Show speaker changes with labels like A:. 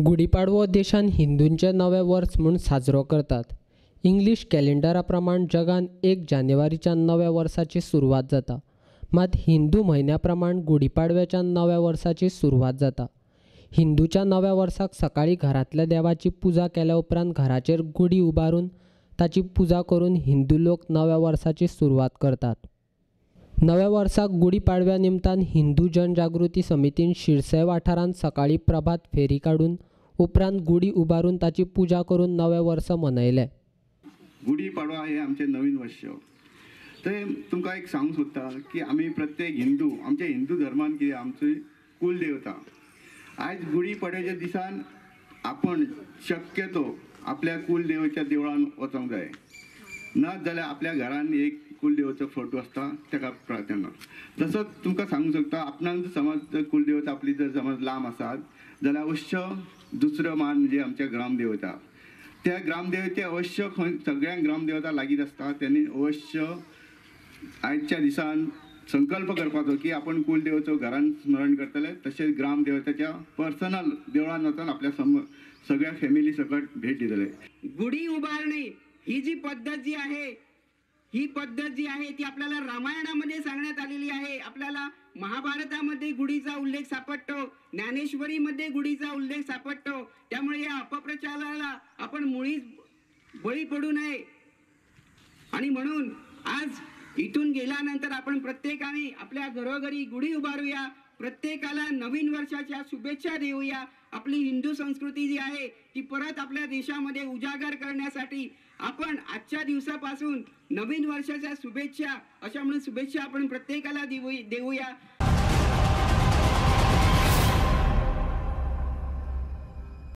A: गुढीपाडवो देशान हिंदूंचें नवें वर्स म्हूण साजरो करतात. इंग्लीश कॅलेंडरा प्रमाण जगान 1 जानेवारीच्यान नव्या वर्साची सुरवात जाता, मात हिंदू म्हयन्या प्रमाण गुढीपाडव्याच्यान नव्या वर्साची सुरवात जाता. हिंदूच्या नव्या वर्साक सकाळीं घरांतल्या देवाची पुजा केल्या उपरांत घराचेर गुडी उबारून ताची पुजा करून हिंदू लोक नव्या वर्साची सुरवात करतात. नव्या वर्साक गुढीपाडव्या निमतान हिंदू जनजागृती समितीन शिरसय वाठारांत सकाळीं प्रभात फेरी काडून उपरांत गुडी उबारून ताची पुजा करून नवें वर्स मनयलें.
B: गुढीपाडवा हे आमचें नवीन वर्ष. ते तुमकां एक सांगूंक सोदता की आमी प्रत्येक हिंदू आमच्या हिंदू धर्मान कितें आमची कुलदेवता. आयज गुढीपाडव्याच्या दिसान आपण शक्यतो आपल्या कुलदेवाच्या देवळान वचोंक जाय, ना जाल्यार आपल्या घरान एक कुलदेवाचो फोटो आसता ताका प्रार्थना. तसोच तुमकां सांगूंक शकता, आपणाक समज जर कुलदेवता आपली जर समज लांब आसात जाल्यार अवश्य दुसरो मान म्हणजे आमच्या ग्रामदेवता, त्या ग्रामदेवते अवश्य खंय सगळ्यांक ग्रामदेवता लागींच आसता, त्यांनी अवश्य आयच्या दिसान संकल्प करपाचो की आपण कुलदेवाचो घरान स्मरण करतले, तशेंच ग्रामदेवताच्या पर्सनल देवळान वचून आपल्या सगळ्या फॅमिली सकट भेट दितले.
C: गुढी उभारणे ही जी पद्धत जी आहे, ही पद्धत जी आहे ती आपल्याला रामायणामध्ये सांगण्यात आलेली आहे. आपल्याला महाभारतामध्ये गुढीचा उल्लेख सापडतो, ज्ञानेश्वरीमध्ये गुढीचा उल्लेख सापडतो. त्यामुळे या अपप्रचाराला आपण मुळीच बळी पडू नये आणि म्हणून आज इथून गेल्यानंतर आपण प्रत्येकाने आपल्या घरोघरी गुढी उभारूया, प्रत्येकाला नवीन वर्षाच्या शुभेच्छा देऊया. आपली हिंदू संस्कृती जी आहे ती परत आपल्या देशामध्ये उजागर करण्यासाठी आपण आजच्या दिवसापासून नवीन वर्षाच्या शुभेच्छा अशा म्हणून शुभेच्छा आपण प्रत्येकाला देऊया.